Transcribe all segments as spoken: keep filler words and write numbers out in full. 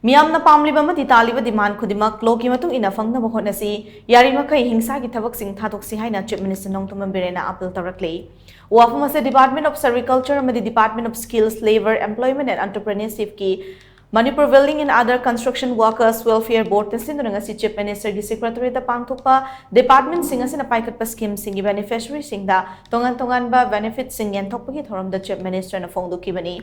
ꯃꯤꯌꯥꯝꯅ ꯄꯥꯝꯂꯤꯕ ꯑꯃꯗꯤ ꯇꯥꯜꯂꯤꯕ demand ꯈꯨꯗꯤꯡꯃꯛ ꯂꯣꯒꯤ ꯃꯇꯨꯡ ꯏꯟꯅ ꯐꯪꯅꯕ ꯍꯣꯠꯅꯁꯤ꯫ ꯌꯥꯔꯤꯃꯈꯩ ꯍꯤꯡꯁꯥꯒꯤ ꯊꯕꯛꯁꯤꯡ ꯊꯥꯗꯣꯛꯁꯤ ꯍꯥꯏꯅ Chief Minister ꯅꯣꯡꯊꯣꯝꯕꯝ ꯕꯤꯔꯦꯟꯅ appeal ꯇꯧꯔꯛꯂꯤ꯫ ꯋꯥꯐꯝ ꯑꯁꯤ Department of Sericulture ꯑꯃꯗꯤ Department of Skills, Labour, Employment and Entrepreneurship ꯀꯤ Manipur Building and Other Construction Workers Welfare Board ꯅ ꯁꯤꯟꯗꯨꯅ ꯉꯁꯤ Chief Minister ꯒꯤ Secretariat ꯇ ꯄꯥꯡꯊꯣꯛꯄ department ꯁꯤꯡ ꯑꯁꯤꯅ ꯄꯥꯏꯈꯠꯄ scheme ꯁꯤꯡꯒꯤ beneficiary ꯁꯤꯡꯗ ꯇꯣꯉꯥꯟ ꯇꯣꯉꯥꯟꯕ benefit ꯁꯤꯡ ꯌꯦꯟꯊꯣꯛꯄꯒꯤ ꯊꯧꯔꯝꯗ Chief Minister ꯅ ꯐꯣꯡꯗꯣꯛꯈꯤꯕꯅꯤ꯫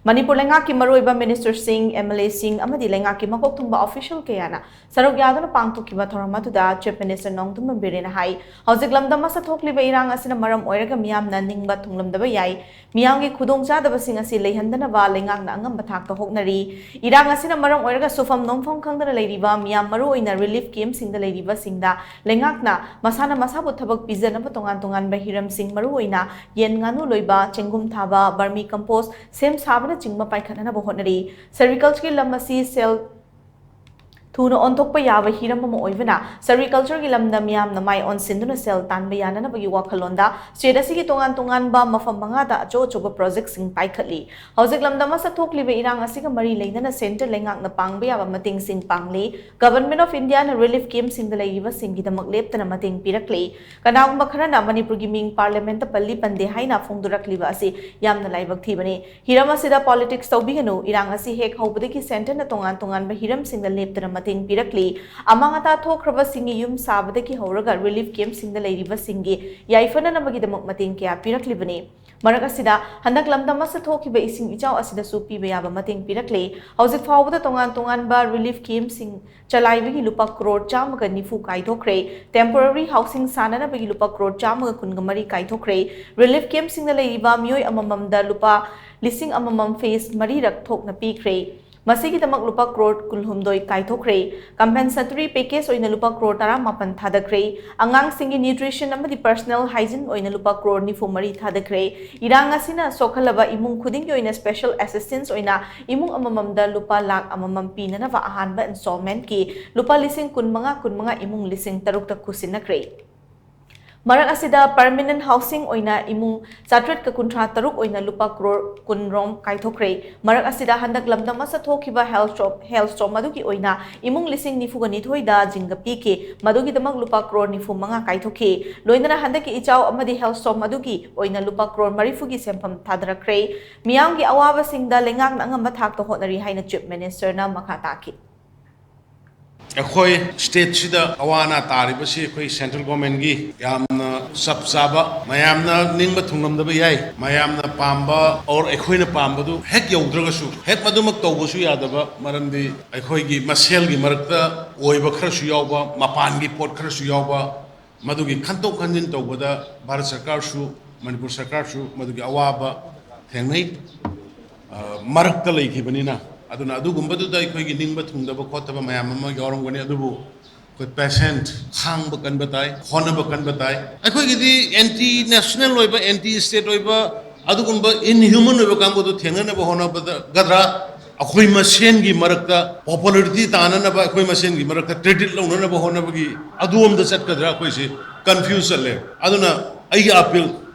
ꯃꯅꯤꯄꯨꯔ ꯂꯩꯉꯥꯛꯀꯤ ꯃꯔꯨꯑꯣꯏꯕ minister ꯁꯤꯡ, M L A ꯁꯤꯡ ꯑꯃꯗꯤ ꯂꯩꯉꯥꯛꯀꯤ ꯃꯀꯣꯛ ꯊꯣꯡꯕ official ꯀꯌꯥꯅ ꯁꯔꯨꯛ ꯌꯥꯗꯨꯅ ꯄꯥꯡꯊꯣꯛꯈꯤꯕ ꯊꯧꯔꯝ ꯑꯗꯨꯗ Chief Minister ꯅꯣꯡꯊꯣꯝꯕꯝ ꯕꯤꯔꯦꯟꯅ ꯍꯥꯏ, ꯍꯧꯖꯤꯛ ꯂꯝꯗꯝ ꯑꯁꯤꯗ ꯊꯣꯛꯂꯤꯕ ꯏꯔꯥꯡ ꯑꯁꯤꯅ ꯃꯔꯝ ꯑꯣꯏꯔꯒ ꯃꯤꯌꯥꯝꯅ ꯅꯤꯡꯕ ꯊꯨꯡꯂꯝꯗꯕ ꯌꯥꯏ꯫ ꯃꯤꯌꯥꯝꯒꯤ ꯈꯨꯗꯣꯡꯆꯥꯗꯕꯁꯤꯡ ꯑꯁꯤ ꯂꯩꯍꯟꯗꯅꯕ ꯂꯩꯉꯥꯛꯅ ꯑꯉꯝꯕ ꯊꯥꯛꯇ ꯍꯣꯠꯅꯔꯤ꯫ ꯏꯔꯥꯡ ꯑꯁꯤꯅ ꯃꯔꯝ ꯑꯣꯏꯔꯒ ꯁꯨꯐꯝ ꯅꯣꯝꯐꯝ ꯈꯪꯗꯅ ꯂꯩꯔꯤꯕ ꯃꯤꯌꯥꯝ, ꯃꯔꯨꯑꯣꯏꯅ relief camp ꯁꯤꯡꯗ ꯂꯩꯔꯤꯕꯁꯤꯡꯗ ꯂꯩꯉꯥꯛꯅ ꯃꯁꯥꯅ ꯃꯁꯥꯕꯨ ꯊꯕꯛ ꯄꯤꯖꯅꯕ ꯇꯣꯉꯥꯟ ꯇꯣꯉꯥꯟꯕ ꯍꯤꯔꯝꯁꯤꯡ, ꯃꯔꯨꯑꯣꯏꯅ ꯌꯦꯟ ꯉꯥꯅꯨ ꯂꯣꯏꯕ, ꯆꯦꯡꯒꯨꯝ ꯊꯥꯕ, vermi compost ꯁꯦꯝ ꯁꯥꯕꯅꯆꯤꯡꯕ ꯄꯥꯏꯈꯠꯅꯅꯕ ꯍꯣꯠꯅꯔꯤ꯫ Sericulture ꯒꯤ ꯂꯝ ꯑꯁꯤ ꯁꯦꯜ ꯊꯨꯅ ꯑꯣꯟꯊꯣꯛꯄ ꯌꯥꯕ ꯍꯤꯔꯝ ꯑꯃ ꯑꯣꯏꯕꯅ, sericulture ꯒꯤ ꯂꯝꯗ ꯃꯤꯌꯥꯝꯅ ꯃꯥꯏ ꯑꯣꯟꯁꯤꯟꯗꯨꯅ ꯁꯦꯜ ꯇꯥꯟꯕ ꯌꯥꯅꯅꯕꯒꯤ ꯋꯥꯈꯜꯂꯣꯟꯗ state ꯑꯁꯤꯒꯤ ꯇꯣꯉꯥꯟ ꯇꯣꯉꯥꯟꯕ ꯃꯐꯝ ꯃꯉꯥꯗ ꯑꯆꯧ ꯑꯆꯧꯕ project ꯁꯤꯡ ꯄꯥꯏꯈꯠꯂꯤ꯫ ꯍꯧꯖꯤꯛ ꯂꯝꯗꯝ ꯑꯁꯤꯗ ꯊꯣꯛꯂꯤꯕ ꯏꯔꯥꯡ ꯑꯁꯤꯒ ꯃꯔꯤ ꯂꯩꯅꯅ centre ꯂꯩꯉꯥꯛꯅ ꯄꯥꯡꯕ ꯌꯥꯕ ꯃꯇꯦꯡꯁꯤꯡ ꯄꯥꯡꯂꯤ꯫ Government of India ꯅ relief camp ꯁꯤꯡꯗ ꯂꯩꯔꯤꯕꯁꯤꯡꯒꯤꯗꯃꯛ ꯂꯦꯞꯇꯅ ꯃꯇꯦꯡ ꯄꯤꯔꯛꯂꯤ꯫ ꯀꯅꯥꯒꯨꯝꯕ ꯈꯔꯅ ꯃꯅꯤꯄꯨꯔꯒꯤ ꯃꯤꯡ parliament ꯇ ꯄꯜꯂꯤ ꯄꯟꯗꯦ ꯍꯥꯏꯅ ꯐꯣꯡꯗꯣꯔꯛꯂꯤꯕ ꯑꯁꯤ ꯌꯥꯝꯅ ꯂꯥꯏꯕꯛ ꯊꯤꯕꯅꯤ꯫ ꯍꯤꯔꯝ ꯑꯁꯤꯗ politics ꯇꯧꯕꯤꯒꯅꯨ꯫ ꯏꯔꯥꯡ ꯑꯁꯤ ꯍꯦꯛ ꯍꯧꯕꯗꯒꯤ centre ꯅ ꯇꯣꯉꯥꯟ ꯇꯣꯉꯥꯟꯕ ꯍꯤꯔꯝꯁꯤꯡꯗ ꯂꯦꯞꯇꯅ ꯃꯇꯦꯡ ꯄꯤꯔꯛꯂꯤ꯫ ꯑꯃꯥꯡ ꯑꯇꯥ ꯊꯣꯛꯈ꯭ꯔꯕꯁꯤꯡꯒꯤ ꯌꯨꯝ ꯁꯥꯕꯗꯒꯤ ꯍꯧꯔꯒ relief camp ꯁꯤꯡꯗ ꯂꯩꯔꯤꯕꯁꯤꯡꯒꯤ ꯌꯥꯏꯐꯅꯅꯕꯒꯤꯗꯃꯛ ꯃꯇꯦꯡ ꯀꯌꯥ ꯄꯤꯔꯛꯂꯤꯕꯅꯤ꯫ ꯃꯔꯛ ꯑꯁꯤꯗ, ꯍꯟꯗꯛ ꯂꯝꯗꯝ ꯑꯁꯤꯗ ꯊꯣꯛꯈꯤꯕ ꯏꯁꯤꯡ ꯏꯆꯥꯎ ꯑꯁꯤꯗꯁꯨ ꯄꯤꯕ ꯌꯥꯕ ꯃꯇꯦꯡ ꯄꯤꯔꯛꯂꯤ꯫ ꯍꯧꯖꯤꯛ ꯐꯥꯎꯕꯗ ꯇꯣꯉꯥꯟ ꯇꯣꯉꯥꯟꯕ relief camp ꯁꯤꯡ ꯆꯂꯥꯏꯕꯒꯤ ꯂꯨꯄꯥ ꯀ꯭ꯔꯣꯔ ꯆꯥꯝꯃꯒ ꯅꯤꯐꯨ ꯀꯥꯏꯊꯣꯛꯈ꯭ꯔꯦ꯫ Temporary housing ꯁꯥꯅꯅꯕꯒꯤ ꯂꯨꯄꯥ ꯀ꯭ꯔꯣꯔ ꯆꯥꯝꯃꯒ ꯀꯨꯟꯒ ꯃꯔꯤ ꯀꯥꯏꯊꯣꯛꯈ꯭ꯔꯦ꯫ Relief camp ꯁꯤꯡꯗ ꯂꯩꯔꯤꯕ ꯃꯤꯑꯣꯏ ꯑꯃꯃꯝꯗ ꯂꯨꯄꯥ ꯂꯤꯁꯤꯡ ꯑꯃꯃꯝ phase ꯃꯔꯤꯔꯛ ꯊꯣꯛꯅ ꯄꯤꯈ꯭ꯔꯦ꯫ ꯃꯁꯤꯒꯤꯗꯃꯛ ꯂꯨꯄꯥ ꯀ꯭ꯔꯣꯔ ꯀꯨꯟꯍꯨꯝꯗꯣꯏ ꯀꯥꯏꯊꯣꯛꯈ꯭ꯔꯦ꯫ Compensatory package ꯑꯣꯏꯅ ꯂꯨꯄꯥ ꯀ꯭ꯔꯣꯔ ꯇꯔꯥꯃꯥꯄꯟ ꯊꯥꯗꯈ꯭ꯔꯦ꯫ ꯑꯉꯥꯡꯁꯤꯡꯒꯤ nutrition ꯑꯃꯗꯤ personal hygiene ꯑꯣꯏꯅ ꯂꯨꯄꯥ ꯀ꯭ꯔꯣꯔ ꯅꯤꯐꯨ ꯃꯔꯤ ꯊꯥꯗꯈ꯭ꯔꯦ꯫ ꯏꯔꯥꯡ ꯑꯁꯤꯅ ꯁꯣꯛꯍꯜꯂꯕ ꯏꯃꯨꯡ ꯈꯨꯗꯤꯡꯒꯤ ꯑꯣꯏꯅ special assistance ꯑꯣꯏꯅ ꯏꯃꯨꯡ ꯑꯃꯃꯝꯗ ꯂꯨꯄꯥ ꯂꯥꯈ ꯑꯃꯃꯝ ꯄꯤꯅꯅꯕ ꯑꯍꯥꯟꯕ installment ꯀꯤ ꯂꯨꯄꯥ ꯂꯤꯁꯤꯡ ꯀꯨꯟꯃꯉꯥ, ꯀꯨꯟꯃꯉꯥ ꯏꯃꯨꯡ ꯂꯤꯁꯤꯡ ꯇꯔꯨꯛꯇ ꯈꯨꯠꯁꯤꯟꯅꯈ꯭ꯔꯦ꯫ ꯃꯔꯛ ꯑꯁꯤꯗ permanent housing ꯑꯣꯏꯅ ꯏꯃꯨꯡ ꯆꯥꯇ꯭ꯔꯦꯠꯀ ꯀꯨꯟꯊ꯭ꯔꯥ ꯇꯔꯨꯛ ꯑꯣꯏꯅ ꯂꯨꯄꯥ ꯀ꯭ꯔꯣꯔ ꯀꯨꯟ ꯔꯣꯝ ꯀꯥꯏꯊꯣꯛꯈ꯭ꯔꯦ꯫ ꯃꯔꯛ ꯑꯁꯤꯗ ꯍꯟꯗꯛ ꯂꯝꯗꯝ ꯑꯁꯤꯗ ꯊꯣꯛꯈꯤꯕ hailstorm, hailstorm ꯑꯗꯨꯒꯤ ꯑꯣꯏꯅ ꯏꯃꯨꯡ ꯂꯤꯁꯤꯡ ꯅꯤꯐꯨꯒ ꯅꯤꯊꯣꯏꯗ ꯖꯤꯡꯒ ꯄꯤꯈꯤ꯫ ꯃꯗꯨꯒꯤꯗꯃꯛ ꯂꯨꯄꯥ ꯀ꯭ꯔꯣꯔ ꯅꯤꯐꯨ ꯃꯉꯥ ꯀꯥꯏꯊꯣꯛꯈꯤ꯫ ꯂꯣꯏꯅꯅ ꯍꯟꯗꯛꯀꯤ ꯏꯆꯥꯎ ꯑꯃꯗꯤ hailstorm ꯑꯗꯨꯒꯤ ꯑꯣꯏꯅ ꯂꯨꯄꯥ ꯀ꯭ꯔꯣꯔ ꯃꯔꯤꯐꯨꯒꯤ ꯁꯦꯟꯐꯝ ꯊꯥꯗꯔꯛꯈ꯭ꯔꯦ꯫ ꯃꯤꯌꯥꯝꯒꯤ ꯑꯋꯥꯕꯁꯤꯡꯗ ꯂꯩꯉꯥꯛꯅ ꯑꯉꯝꯕ ꯊꯥꯛꯇ ꯍꯣꯠꯅꯔꯤ ꯍꯥꯏꯅ Chief Minister ꯅ ꯃꯈꯥ ꯇꯥꯈꯤ꯫ ꯑꯩꯈꯣꯏ state ꯁꯤꯗ ꯑꯋꯥ ꯑꯅꯥ ꯇꯥꯔꯤꯕꯁꯤ ꯑꯩꯈꯣꯏ central government ꯀꯤ ꯌꯥꯝꯅ ꯆꯞ ꯆꯥꯕ, ꯃꯌꯥꯝꯅ ꯅꯤꯡꯕ ꯊꯨꯡꯂꯝꯗꯕ ꯌꯥꯏ, ꯃꯌꯥꯝꯅ ꯄꯥꯝꯕ or ꯑꯩꯈꯣꯏꯅ ꯄꯥꯝꯕꯗꯨ ꯍꯦꯛ ꯌꯧꯗ꯭ꯔꯒꯁꯨ, ꯍꯦꯛ ꯃꯗꯨꯃꯛ ꯇꯧꯕꯁꯨ ꯌꯥꯗꯕ, ꯃꯔꯝꯗꯤ ꯑꯩꯈꯣꯏꯒꯤ ꯃꯁꯦꯜꯒꯤ ꯃꯔꯛꯇ ꯑꯣꯏꯕ ꯈꯔꯁꯨ ꯌꯥꯎꯕ, ꯃꯄꯥꯟꯒꯤ ꯄꯣꯠ ꯈꯔꯁꯨ ꯌꯥꯎꯕ, ꯃꯗꯨꯒꯤ ꯈꯟꯇꯣꯛ ꯈꯟꯖꯤꯟ ꯇꯧꯕꯗ ꯚꯥꯔꯠ ꯁꯔꯀꯥꯔꯁꯨ, ꯃꯅꯤꯄꯨꯔ ꯁꯔꯀꯥꯔꯁꯨ ꯃꯗꯨꯒꯤ ꯑꯋꯥꯕ ꯊꯦꯡꯅꯩ꯫ ꯑ, ꯃꯔꯛꯇ ꯂꯩꯈꯤꯕꯅꯤꯅ, ꯑꯗꯨꯅ ꯑꯗꯨꯒꯨꯝꯕꯗꯨꯗ ꯑꯩꯈꯣꯏꯒꯤ ꯅꯤꯡꯕ ꯊꯨꯡꯗꯕ ꯈꯣꯠꯇꯕ ꯃꯌꯥꯝ ꯑꯃ ꯌꯥꯎꯔꯝꯒꯅꯤ꯫ ꯑꯗꯨꯕꯨ ꯑꯩꯈꯣꯏ patient, ꯈꯥꯡꯕ ꯀꯟꯕ ꯇꯥꯏ, ꯍꯣꯠꯅꯕ ꯀꯟꯕ ꯇꯥꯏ꯫ ꯑꯩꯈꯣꯏꯒꯤꯗꯤ anti national ꯑꯣꯏꯕ, anti state ꯑꯣꯏꯕ, ꯑꯗꯨꯒꯨꯝꯕ inhuman ꯑꯣꯏꯕ ꯀꯥꯡꯕꯨꯗꯨ ꯊꯦꯡꯅꯅꯕ ꯍꯣꯠꯅꯕꯗ ꯒꯗ꯭ꯔꯥ, ꯑꯩꯈꯣꯏ ꯃꯁꯦꯟꯒꯤ ꯃꯔꯛꯇ popularity ꯇꯥꯅꯅꯕ, ꯑꯩꯈꯣꯏ ꯃꯁꯦꯟꯒꯤ ꯃꯔꯛꯇ credit ꯂꯧꯅꯅꯕ ꯍꯣꯠꯅꯕꯒꯤ ꯑꯗꯨꯔꯣꯝꯗ ꯆꯠꯀꯗ꯭ꯔꯥ, ꯑꯩꯈꯣꯏꯁꯤ confuse ꯆꯠꯂꯦ꯫ ꯑꯗꯨꯅ ꯑꯩꯒꯤ appeal,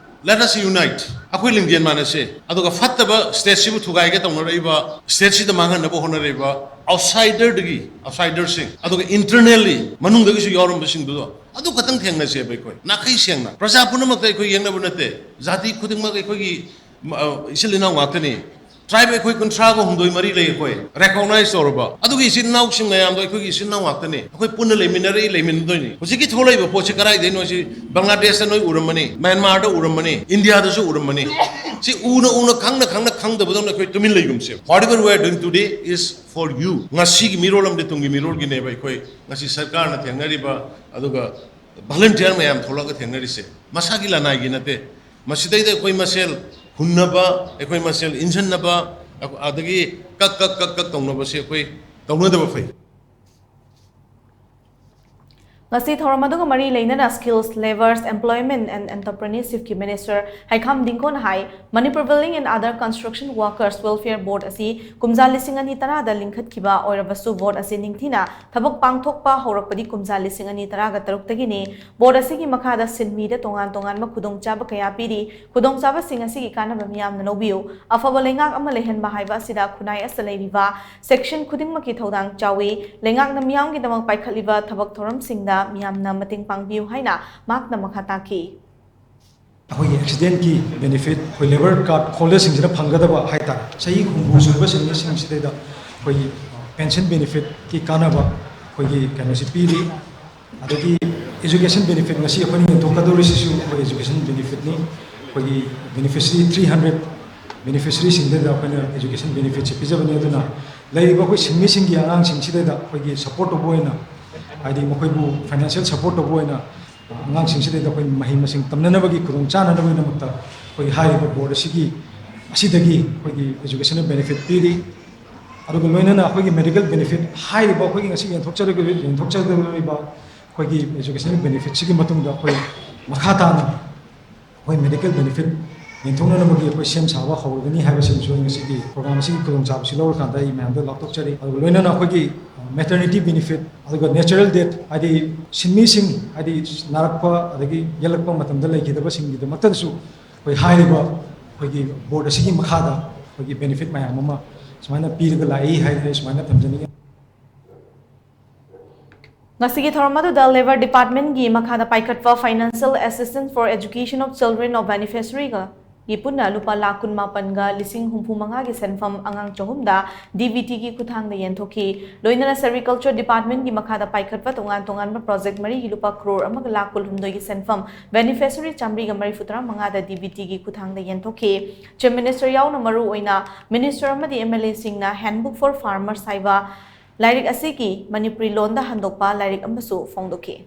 let us unite, ꯑꯩꯈꯣꯏ ꯂꯤꯡꯖꯦꯜ ꯃꯥꯟꯅꯁꯦ꯫ ꯑꯗꯨꯒ ꯐꯠꯇꯕ state ꯁꯤꯕꯨ ꯊꯨꯒꯥꯏꯒꯦ ꯇꯧꯅꯔꯛꯏꯕ, state ꯁꯤꯗ ꯃꯥꯡꯍꯟꯅꯕ ꯍꯣꯠꯅꯔꯛꯏꯕ outsider ꯗꯒꯤ, outsider ꯁꯤꯡ, ꯑꯗꯨꯒ internally ꯃꯅꯨꯡꯗꯒꯤꯁꯨ ꯌꯥꯎꯔꯝꯕꯁꯤꯡꯗꯨꯗ ꯑꯗꯨ ꯈꯛꯇꯪ ꯊꯦꯡꯅꯁꯦꯕ꯫ ꯑꯩꯈꯣꯏ ꯅꯥꯈꯩ ꯁꯦꯡꯅ ꯄ꯭ꯔꯖꯥ ꯄꯨꯝꯅꯃꯛꯇ ꯑꯩꯈꯣꯏ ꯌꯦꯡꯅꯕ ꯅꯠꯇꯦ꯫ ꯖꯥꯇꯤ ꯈꯨꯗꯤꯡꯃꯛ ꯑꯩꯈꯣꯏꯒꯤ, ꯑ, ꯏꯆꯤꯜ ꯏꯅꯥꯎ ꯉꯥꯛꯇꯅꯤ꯫ Tribe ꯑꯩꯈꯣꯏ ꯀꯨꯟꯊ꯭ꯔꯥꯒ ꯍꯨꯝꯗꯣꯏ ꯃꯔꯤ ꯂꯩ꯫ ꯑꯩꯈꯣꯏ recognize ꯇꯧꯔꯕ, ꯑꯗꯨꯒꯤ ꯏꯆꯤꯜ ꯏꯅꯥꯎꯁꯤꯡ ꯃꯌꯥꯝꯗꯣ ꯑꯩꯈꯣꯏꯒꯤ ꯏꯆꯤꯜ ꯏꯅꯥꯎ ꯉꯥꯛꯇꯅꯤ꯫ ꯑꯩꯈꯣꯏ ꯄꯨꯟꯅ ꯂꯩꯃꯤꯟꯅꯔꯛꯏ, ꯂꯩꯃꯤꯟꯅꯗꯣꯏꯅꯤ꯫ ꯍꯧꯖꯤꯛꯀꯤ ꯊꯣꯛꯂꯛꯏꯕ ꯄꯣꯠꯁꯤ ꯀꯗꯥꯏꯗꯩꯅꯣ? ꯁꯤ ꯕꯪꯒ꯭ꯂꯥꯗꯦꯁꯇ ꯅꯣꯏ ꯎꯔꯝꯃꯅꯤ, ꯃ꯭ꯌꯥꯟꯃꯥꯔꯗ ꯎꯔꯝꯃꯅꯤ, ꯏꯟꯗꯤꯌꯥꯗꯁꯨ ꯎꯔꯝꯃꯅꯤ꯫ ꯁꯤ ꯎꯅ ꯎꯅ, ꯈꯪꯅ ꯈꯪꯅ, ꯈꯪꯗꯕꯗꯧꯅ ꯑꯩꯈꯣꯏ ꯇꯨꯃꯤꯟ ꯂꯩꯒꯨꯝꯁꯦ꯫ Whatever we are doing today is for you. ꯉꯁꯤꯒꯤ ꯃꯤꯔꯣꯜ ꯑꯃꯗꯤ ꯇꯨꯡꯒꯤ ꯃꯤꯔꯣꯜꯒꯤꯅꯦꯕ ꯑꯩꯈꯣꯏ ꯉꯁꯤ ꯁꯔꯀꯥꯔꯅ ꯊꯦꯡꯅꯔꯤꯕ, ꯑꯗꯨꯒ volunteer ꯃꯌꯥꯝ ꯊꯣꯛꯂꯛꯑꯒ ꯊꯦꯡꯅꯔꯤꯁꯦ꯫ ꯃꯁꯥꯒꯤ ꯂꯅꯥꯏꯒꯤ ꯅꯠꯇꯦ꯫ ꯃꯁꯤꯗꯩꯗ ꯑꯩꯈꯣꯏ ꯃꯁꯦꯜ ꯍꯨꯟꯅꯕ, ꯑꯩꯈꯣꯏ ꯃꯁꯦꯜ ꯏꯟꯁꯤꯟꯅꯕ, ꯑꯗꯒꯤ ꯀꯛ ꯀꯛ ꯀꯛ ꯀꯛ ꯇꯧꯅꯕꯁꯦ ꯑꯩꯈꯣꯏ ꯇꯧꯅꯗꯕ ꯐꯩ꯫ ꯉꯁꯤ ꯊꯧꯔꯝ ꯑꯗꯨꯒ ꯃꯔꯤ ꯂꯩꯅꯅ Skills, Labours, Employment and Entrepreneurshipꯀꯤ Minister ꯍꯩꯈꯥꯝ ꯗꯤꯡꯒꯣꯅ high, Manipur Building and Other Construction Workers Welfare Board ꯑꯁꯤ ꯀꯨꯝꯖꯥ ꯂꯤꯁꯤꯡ ꯑꯅꯤ ꯇꯔꯥꯗ ꯂꯤꯡꯈꯠꯈꯤꯕ ꯑꯣꯏꯔꯕꯁꯨ, board ꯑꯁꯤ ꯅꯤꯡꯊꯤꯅ ꯊꯕꯛ ꯄꯥꯡꯊꯣꯛꯄ ꯍꯧꯔꯛꯄꯗꯤ ꯀꯨꯝꯖꯥ ꯂꯤꯁꯤꯡ ꯑꯅꯤ ꯇꯔꯥꯒ ꯇꯔꯨꯛꯇꯒꯤꯅꯤ꯫ Board ꯑꯁꯤꯒꯤ ꯃꯈꯥꯗ ꯁꯤꯟꯃꯤꯗ ꯇꯣꯉꯥꯟ ꯇꯣꯉꯥꯟꯕ ꯈꯨꯗꯣꯡꯆꯥꯕ ꯀꯌꯥ ꯄꯤꯔꯤ꯫ ꯈꯨꯗꯣꯡꯆꯥꯕꯁꯤꯡ ꯑꯁꯤꯒꯤ ꯀꯥꯟꯅꯕ ꯃꯤꯌꯥꯝꯅ ꯂꯧꯕꯤꯌꯨ꯫ ꯑꯐꯕ ꯂꯩꯉꯥꯛ ꯑꯃ ꯂꯩꯍꯟꯕ ꯍꯥꯏꯕ ꯑꯁꯤꯗ ꯈꯨꯟꯅꯥꯏ ꯑꯁꯤꯗ ꯂꯩꯔꯤꯕ section ꯈꯨꯗꯤꯡꯃꯛꯀꯤ ꯊꯧꯗꯥꯡ ꯆꯥꯎꯏ꯫ ꯂꯩꯉꯥꯛꯅ ꯃꯤꯌꯥꯝꯒꯤꯗꯃꯛ ꯄꯥꯏꯈꯠꯂꯤꯕ ꯊꯕꯛ ꯊꯧꯔꯝꯁꯤꯡꯗ ꯃꯤꯌꯥꯝꯅ ꯃꯇꯦꯡ ꯄꯥꯡꯕꯤꯌꯨ ꯍꯥꯏꯅ ꯃꯍꯥꯛꯅ ꯃꯈꯥ ꯇꯥꯈꯤ꯫ ꯑꯩꯈꯣꯏꯒꯤ accidentꯀꯤ benefit ꯑꯩꯈꯣꯏ labour card holderꯁꯤꯡꯁꯤꯅ ꯐꯪꯒꯗꯕ ꯍꯥꯏꯇꯥꯔꯦ꯫ ꯆꯍꯤ ꯍꯨꯝꯐꯨ ꯁꯨꯔꯕ ꯁꯤꯟꯃꯤꯁꯤꯡꯁꯤꯗꯩꯗ ꯑꯩꯈꯣꯏꯒꯤ pension benefitꯀꯤ ꯀꯥꯟꯅꯕ ꯑꯩꯈꯣꯏꯒꯤ ꯀꯩꯅꯣꯁꯤ ꯄꯤꯔꯤ꯫ ꯑꯗꯒꯤ education benefit, ꯉꯁꯤ ꯑꯩꯈꯣꯏꯅ ꯌꯦꯟꯊꯣꯛꯀꯗꯧꯔꯤꯁꯤꯁꯨ ꯑꯩꯈꯣꯏ education benefitꯅꯤ꯫ ꯑꯩꯈꯣꯏꯒꯤ beneficiary three hundred beneficiaryꯁꯤꯡꯗꯨꯗ ꯑꯩꯈꯣꯏꯅ education benefitꯁꯦ ꯄꯤꯖꯕꯅꯤ꯫ ꯑꯗꯨꯅ ꯂꯩꯔꯤꯕ ꯑꯩꯈꯣꯏ ꯁꯤꯟꯃꯤꯁꯤꯡꯒꯤ ꯑꯉꯥꯡꯁꯤꯡꯁꯤꯗꯩꯗ ꯑꯩꯈꯣꯏꯒꯤ support ꯇꯧꯕ ꯑꯣꯏꯅ, ꯍꯥꯏꯗꯤ ꯃꯈꯣꯏꯕꯨ financial support ꯇꯧꯕ ꯑꯣꯏꯅ, ꯑꯉꯥꯡꯁꯤꯡꯁꯤꯗꯩꯗ ꯑꯩꯈꯣꯏ ꯃꯍꯩ ꯃꯁꯤꯡ ꯇꯝꯅꯅꯕꯒꯤ ꯈꯨꯗꯣꯡ ꯆꯥꯅꯅꯕꯒꯤꯗꯃꯛꯇ ꯑꯩꯈꯣꯏꯒꯤ ꯍꯥꯏꯔꯤꯕ board ꯑꯁꯤꯒꯤ, ꯑꯁꯤꯗꯒꯤ ꯑꯩꯈꯣꯏꯒꯤ educational benefit ꯄꯤꯔꯤ꯫ ꯑꯗꯨꯒ ꯂꯣꯏꯅꯅ ꯑꯩꯈꯣꯏꯒꯤ medical benefit, ꯍꯥꯏꯔꯤꯕ ꯑꯩꯈꯣꯏꯒꯤ ꯉꯁꯤ ꯌꯦꯟꯊꯣꯛꯆꯔꯒ-, ꯌꯦꯟꯊꯣꯛꯆꯒꯗꯧꯔꯤꯕ ꯑꯩꯈꯣꯏꯒꯤ educational benefitꯁꯤꯒꯤ ꯃꯇꯨꯡꯗ ꯑꯩꯈꯣꯏ ꯃꯈꯥ ꯇꯥꯅ ꯑꯩꯈꯣꯏ medical benefit ꯌꯦꯟꯊꯣꯛꯅꯅꯕꯒꯤ ꯑꯩꯈꯣꯏ ꯁꯦꯝ ꯁꯥꯕ ꯍꯧꯔꯒꯅꯤ ꯍꯥꯏꯕꯁꯤꯃꯁꯨ ꯑꯩ ꯉꯁꯤꯒꯤ program ꯑꯁꯤꯒꯤ ꯈꯨꯗꯣꯡꯆꯥꯕꯁꯤ ꯂꯧꯔꯀꯥꯟꯗ ꯑꯩ ꯃꯌꯥꯝꯗ ꯂꯥꯎꯊꯣꯛꯆꯔꯤ꯫ ꯑꯗꯨꯒ ꯂꯣꯏꯅꯅ ꯑꯩꯈꯣꯏꯒꯤ maternity benefit, ꯑꯗꯨꯒ natural death, ꯍꯥꯏꯗꯤ ꯁꯤꯟꯃꯤꯁꯤꯡ, ꯍꯥꯏꯗꯤ ꯅꯥꯔꯛꯄ ꯑꯗꯒꯤ ꯌꯦꯛꯂꯛꯄ ꯃꯇꯝꯗ ꯂꯩꯈꯤꯗꯕꯁꯤꯡꯒꯤꯗꯃꯛꯇꯗꯁꯨ ꯑꯩꯈꯣꯏ ꯍꯥꯏꯔꯤꯕ ꯑꯩꯈꯣꯏꯒꯤ board ꯑꯁꯤꯒꯤ ꯃꯈꯥꯗ ꯑꯩꯈꯣꯏꯒꯤ benefit ꯃꯌꯥꯝ ꯑꯃ ꯁꯨꯃꯥꯏꯅ ꯄꯤꯔꯒ ꯂꯥꯛꯏ ꯍꯥꯏꯗꯅ ꯑꯩ ꯁꯨꯃꯥꯏꯅ ꯊꯝꯖꯅꯤꯡꯉꯤ꯫ ꯉꯁꯤꯒꯤ ꯊꯧꯔꯝ ꯑꯗꯨꯗ Labour Departmentꯀꯤ ꯃꯈꯥꯗ ꯄꯥꯏꯈꯠꯄ Financial Assistance for Education of Children of Beneficiaryꯒ ꯒꯤ ꯄꯨꯟꯅ ꯂꯨꯄꯥ ꯂꯥꯈ ꯀꯨꯟꯃꯥꯄꯟꯒ ꯂꯤꯁꯤꯡ ꯍꯨꯝꯐꯨ ꯃꯉꯥꯒꯤ ꯁꯦꯟꯐꯝ ꯑꯉꯥꯡ ꯆꯍꯨꯝꯗ DBTꯒꯤ ꯈꯨꯠꯊꯥꯡꯗ ꯌꯦꯟꯊꯣꯛꯈꯤ꯫ ꯂꯣꯏꯅꯅ Sericulture Departmentꯀꯤ ꯃꯈꯥꯗ ꯄꯥꯏꯈꯠꯄ ꯇꯣꯉꯥꯟ ꯇꯣꯉꯥꯟꯕ project ꯃꯔꯤꯒꯤ ꯂꯨꯄꯥ ꯀ꯭ꯔꯣꯔ ꯑꯃꯒ ꯂꯥꯈ ꯀꯨꯟꯍꯨꯝꯗꯣꯏꯒꯤ ꯁꯦꯟꯐꯝ beneficiary ꯆꯥꯃꯔꯤꯒ ꯃꯔꯤꯐꯨ ꯇꯔꯥ ꯃꯉꯥꯗ DBTꯒꯤ ꯈꯨꯠꯊꯥꯡꯗ ꯌꯦꯟꯊꯣꯛꯈꯤ꯫ Chief Minister ꯌꯥꯎꯅ ꯃꯔꯨ ꯑꯣꯏꯅ Minister ꯑꯃꯗꯤ MLAꯁꯤꯡꯅ Handbook for Farmers ꯍꯥꯏꯕ ꯂꯥꯏꯔꯤꯛ ꯑꯁꯤꯒꯤ ꯃꯅꯤꯄꯨꯔꯤ ꯂꯣꯟꯗ ꯍꯟꯗꯣꯛꯄ ꯂꯥꯏꯔꯤꯛ ꯑꯃꯁꯨ ꯐꯣꯡꯗꯣꯛꯈꯤ꯫